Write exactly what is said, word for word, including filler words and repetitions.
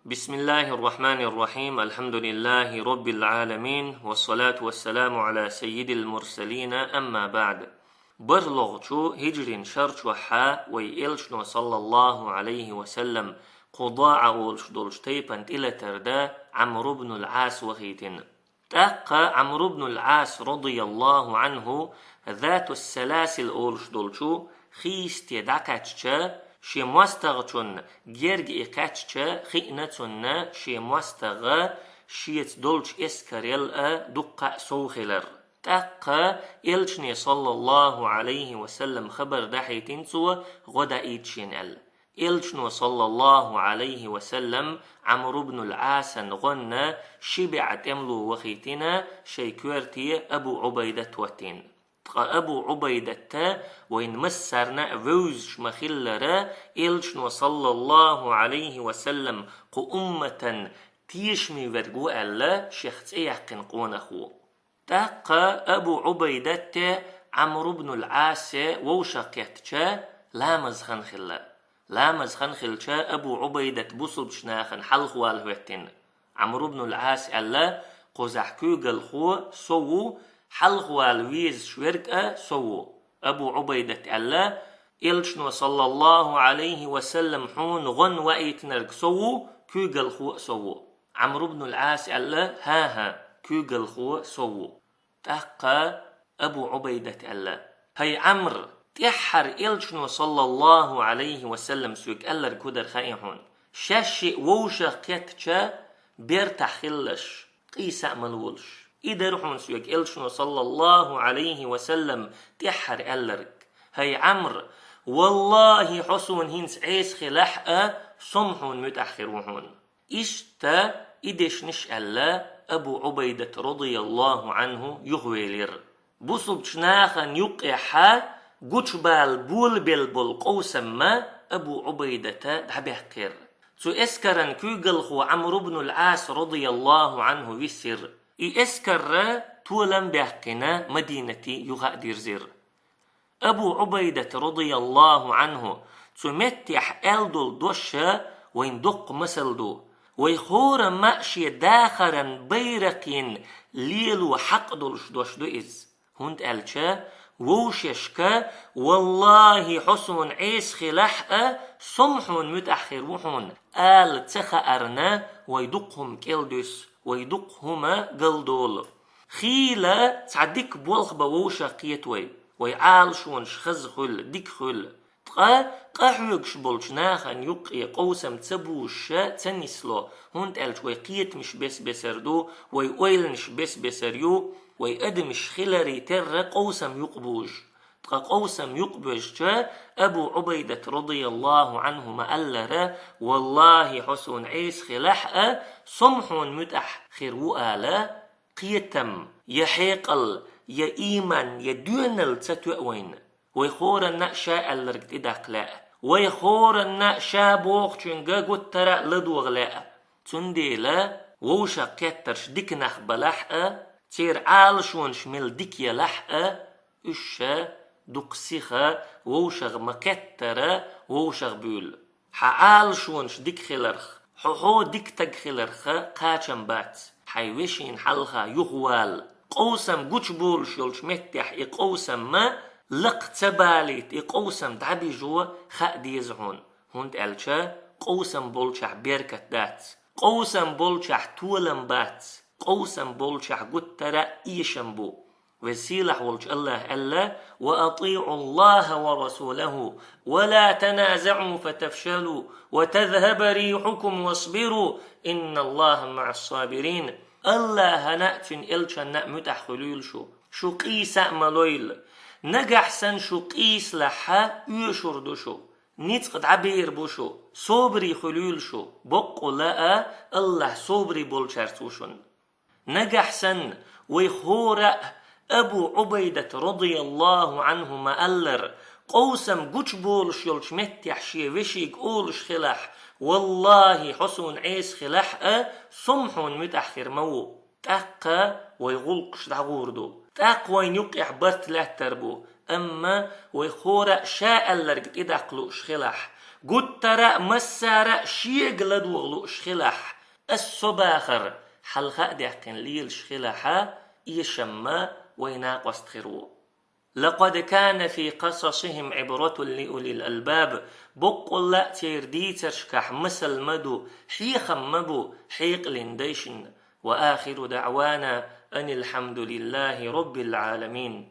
بسم الله الرحمن الرحيم. الحمد لله رب العالمين. والصلاة والسلام على سيد المرسلين. أما بعد. БархӀлагӀчу хӀиджрин шарчохь вай элчано, саллаллахӀу Ӏалайхи ва саллам, кху ДаӀа олуш долчу тайпана тӀелатар дан Ӏамр ибн ал-Ӏас вахийтина. ТӀаккха Ӏамр ибн ал-Ӏас, радияллахӀу Ӏанху, Зату-с-Саласил олуш долчу хийсте дӀакхаьчча, шен мостагӀчунна герга и кхаьчча хиъна цунна шен мостагӀа шеца долчу эскарел а дуккха а сов хилар. ТӀаккха элчане, саллаллахӀу Ӏалайхи ва саллам, хабар дахьийтина цо, гӀо даийта шена аьлла. Элчано, саллаллахӀу Ӏалайхи ва саллам, Ӏамр ибн ал-Ӏасан гӀонна ши бӀе тӀемало вахийтина шайн коьрте Абу Ӏубайдат хӀоттийна. Ткъа Абу Ӏубайдат вайна массарна а вевзаш ма-хиллара, элчано, саллаллахӀу Ӏалайхи ва саллам, кху умматан тешаме верг ву аьлла, шех цӀе яьккхина къонах ву. ТӀаккха Абу Ӏубайдате Ӏамр ибн ал-Ӏасе вовшахкхеттача, ламаз хан хилла. Ламаз хан хилча, Абу Ӏубайдат бусулбчу нахана хьалхавала хӀоьттина. Ӏамр ибн ал-Ӏас аьлла: «Кхузахь куьйгалхо со ву, хьалхавала везаш верг а со ву». Абу Ӏубайдат аьлла: «Элчано, саллаллахӀу Ӏалайхи ва саллам, хьуна гӀонна ваийтинарг со ву, куьйгалхо а со ву». Ӏамр ибн ал-Ӏас аьлла: «ХӀан-хӀа, куьйгалхо со ву». ТӀаккха Абу Ӏубайдат аьлла: «ХӀай Ӏамр, тӀаьххьара элчано, саллаллахӀу Ӏалайхи ва саллам, соьга аьлларг хӀун дара хаьий хьуна? Шаьшшиъ вовшахкхеттача, бертахь хилалаш, къийса а ма лолаш. И дара хьуна соьга элчано, саллаллахӀу Ӏалайхи ва саллам, тӀаьххьара аьлларг. ХӀай Ӏамр, валлахӀи, хьо суна хӀинца Ӏеса хилахь а, со-м хьуна муьтӀахь хир ву хьуна». Иштта и дешнаш аьлла, Абу Ӏубайдат, радияллахӀу Ӏанху, юхавелира. Бусулбчу нахана юккъехьа гучубала болабелла болу къовсам-м Абу Ӏубайдата дӀабаьккхира. Цу эскаран куьйгалхо Ӏамр ибн ал-Ӏас, радияллахӀу Ӏанху, висира. И эскар толам баьккхина, Мадинате юха а дирзира. Абу Ӏубайдат, радияллахӀу Ӏанху, цу меттехь аьлла долу дош вайна доккха масал ду. Вай хӀорамма а шен дахаран байракхна лело хьакъ долуш дош ду иза. ХӀунда аьлча вовшашка: «ВаллахӀи, хьо суна Ӏеса хилахь а, со-м хьуна муьтӀахь хир ву хьуна», ала ца хаарна, вай дукха хӀума кӀелдуьсу, вай дукха хӀума галдолу. Хийла цхьа дика болх бан вовшах кхета вай, вай Ӏалашонаш хаза хуьлу, дика хуьлу. Ткъа къахьоьгуш болчу нахана юккъе къовсам ца бузуш а ца нисло, хӀунда аьлча вай кхетамаш бес-бесар ду, вай ойланаш бес-бесар ю, вай адамаш хиларе терра къовсам юкъабузуш. Ткъа къовсам юкъабоьжча, Абу Ӏубайдат, радияллахӀу Ӏанху, ма-аллара: «ВаллахӀи, хьо суна Ӏеса хилахь а, со-м хьуна муьтӀахь хир ву», ала, кхетам, я хьекъал, я ийман, я доьналла ца тоьа вайна. Вай хӀоранна а ша аьлларг тӀедаккха лаьа. Вай хӀоранна а ша бохучуьнга гуттара а ладогӀа лаьа. Цундела вовшах кхеттарш дика нах балахь а, церан Ӏалашонаш мел дика ялахь а, уьш ша дукха сиха вовшах ма-кхеттара вовшах буьйлу. Хьан Ӏалашонаш дика хиларх, хьо-хьо дика стаг хиларх кхачам бац, хьайн вешина хьалха юхавала. Къовсам гучуболуш йолчу меттехь и къовсам ма лакха ца балийта, и къовсам дӀабижо хаа деза хьуна, хӀунда аьлча къовсам болчохь беркат дац, къовсам болчохь толам бац, къовсам болчохь гуттара а эшам бу. Веза-сийлахь волчу АллахӀа аьлла: «وأطيعوا الله ورسوله ولا تنازعوا فتفشلوا وتذهب ريحكم واصبروا إن الله مع الصابرين». АллахӀана а, Цуьнан элчанна а муьтӀахь хуьлийла шу. Шу къийса а ма лойла. Нагахь санна шу къийсалахь, оьшур ду шу. Ницкъ дӀабер бу шу. Собаре хуьлийла шу. Боккъала а АллахӀ собаре болчаьрца ву шуна. Нагахь санна вай хӀора а Абу Ӏубайдат, радияллахӀу Ӏанху, ма-аллара, къовсам гучуболуш йолчу меттехь шен вешига олуш хилахь: «ВаллахӀи, хьо суна Ӏеса хилахь а, со-м хьуна муьтӀахь хир ма ву». ТӀаккха вай гӀуллакхаш дӀагӀур ду. ТӀаккха вайна юккъехь барт лаьттар бу. Амма вай хӀора а ша аьлларг тӀедаккха лууш хилахь, Гуттара а, массара а шега ладогӀа лууш хилахь, ас со бахар хьалха а даьккхина лелаш хилахь, эшамма вай накъост хир ву. لقد كان في قصصهم عبرة لأولي الألباب. Боккъалла а церан дийцаршкахь масал ма ду, хьехам ма бу хьекъалин дайшна. وآخر دعوانا أن الحمد لله رب العالمين.